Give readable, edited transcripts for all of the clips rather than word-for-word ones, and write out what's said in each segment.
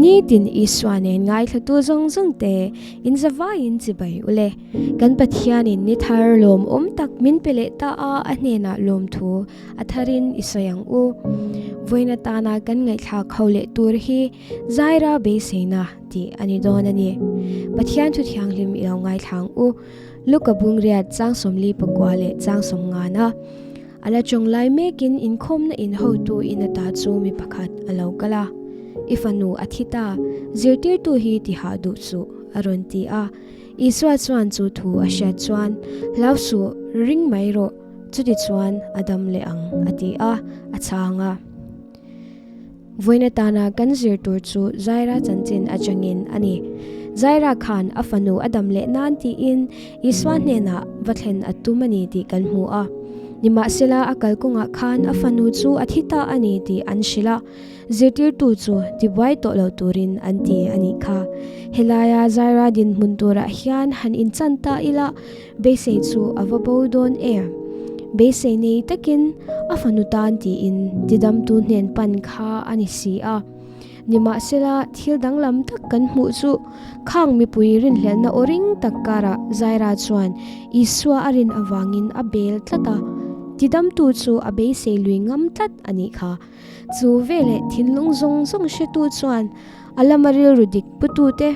Nitin Isua nen ngaithlatu zawng zawng te in zavaiin chibai ule. Kan Pathianin ni thar lawmawm tak min pe leh ta a, a hnenah lawmthu a tharin i sawi ang u. Vawiin atana kan ngaihthlak ho leh tur hi Zaira beiseina tih a ni dawn a ni. Pathian thu thianghlim i lo ngaithla ang u. Luka bungriat chang 44 leh chang 50 a. A la tawng lai mekin inkhawmna in hotu in ata chu mi pakhat a lo kal a. I fanu a thi ta, zirtirtu hi ti hah duh suh, a rawn ti a. Isua chuan chu thu a hriat chuan, Hlau suh, ring mai rawh, chuti chuan a dam leh ang, a ti a, a chhang a. Vawiin atana kan zir tur chu Zaira chanchin atangin a ni. Zaira khan a fanu a dam leh nan tiin Isua hnenah va thlen a tum a ni tih kan hmu a. Nimahsela a kalkawngah khan a fanu chu a thi ta a ni tih an hrilh a, zirtirtu chu tibuai tawh lo turin an ti a nih kha. Helaia Zaira dinhmun turah hian han inchan ta ila Beisei chu a va bo dawn em? Beisei nei takin a fanu tan tiin tidamtu hnen pan kha a ni si a. Nimahsela, thil danglam tak kan hmuh chu khang mipui rinhlelhna aw ring tak karah Zaira chuan Isua a rin avangin a bel tlat a, tidamtu chu a beisei lui ngam tlat a nih kha. Chu veleh thinlung zawng zawng hretu chuan A lama rilru dik putute,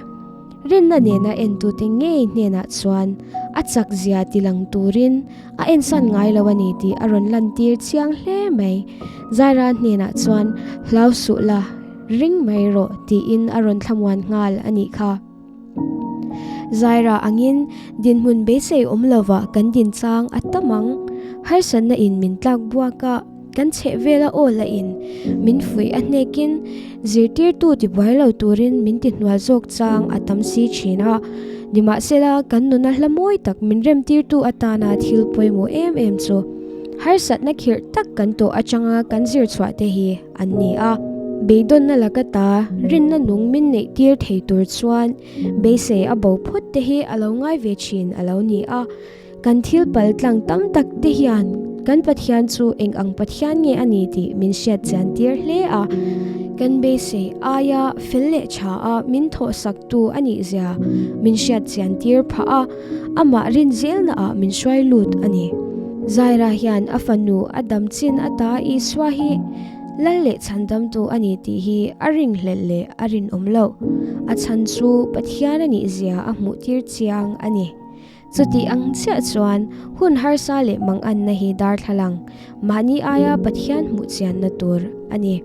rinna nena entute ngei hnenah chuan a chak zia ti lang turin a ensan ngai lo a ni tih a rawn lantir chiang hle mai. Zaira hnenah chuan hlau suh la, ring mai rawh tiin a rawn thlamuan nghal a nih kha. Zaira angin dinhmun beisei awm lova kan dinchang a tam ang. Harsatna in min tlak buak a. Kan chheh vela aw la in min fuih a hnekin zirtirtu tibuai lo turin min ti hnual zawk chang a tam si thin a. Nimahsela kan nuna hla mawi tak min remtirtu atana thil pawimawh em em chu harsatna khirh tak kan tawh atanga kan zir chhuah te hi an ni a. Beidawnna laka ta rinna nung min neih tir thei tur chuan beisei a bo phawt te hi a lo ngai ve thin a lo ni a. Kan thil pal tlang tam tak te hian kan Pathian chu eng ang Pathian nge a ni tih min hriat chian tir hle a. Kan beisei aia fel leh tha a min thawhsak tu a nih zia min hriat chian tir phah a, amah rin zelna ah min hruai lut a ni. Zaira hian a fanu a dam chin ata Isua hi Lal leh chhandamtu a ni tih hi a ringhlelh leh a rinawm loh. A chhan chu Pathian a nih zia a hmuh tir chiang a ni. Chuti ang chiah chuan hun harsa leh manganna hi darthlalang mahni aia Pathian hmuh chianna tur a ni.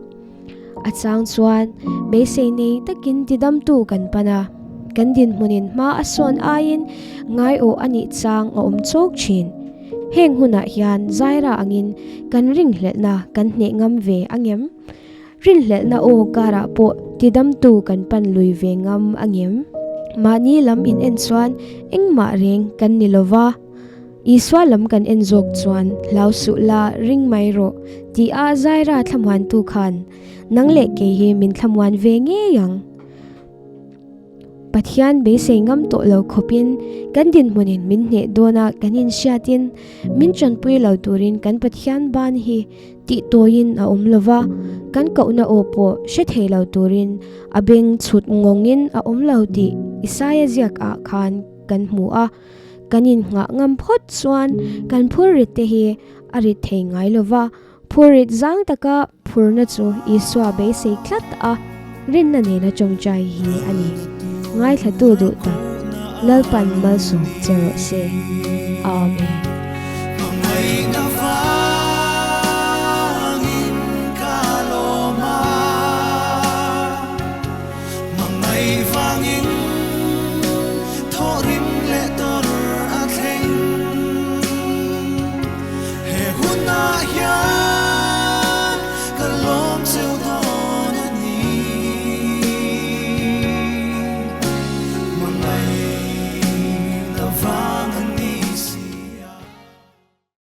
A chang chuan beisei nei takin tidamtu kan pan a, kan dinhmunin hma a sawn aiin ngaiawh a nih chang a awm chawk thin. Heng hunah hian Zaira angin kan ringhlelhna kan hneh ngam ve angem? Rinhlelhna aw karah pawh tidamtu kan pan lui ve ngam angem? Mahni lam in en chuan engmah reng kan ni lova, Isua lam kan en zawk chuan hlau suh la ring mai rawh tih a Zaira thlamuantu khan nang leh kei hi min thlamuan ve ngei ang. Pathian beisei ngam tawh lo khawpin kan dinhmunin min hneh dawn a kan inhriatin min tanpui lo turin kan Pathian ban hi tih tawiin a awm lo va, kan kohna aw pawh hre thei lo turin a beng chhut ngawngin a awm lo tih Isaia ziak ah khan kan hmu a. Kan innghah ngam phawt chuan kan phurrit te hi a rit thei ngai lo va, Phurrit zang taka phurna chu Isua beisei tlat a, rinna nena tawngtai hi a ni. Ngaithlatu duh tak, Lalpan malsawm che rawh se. Amen.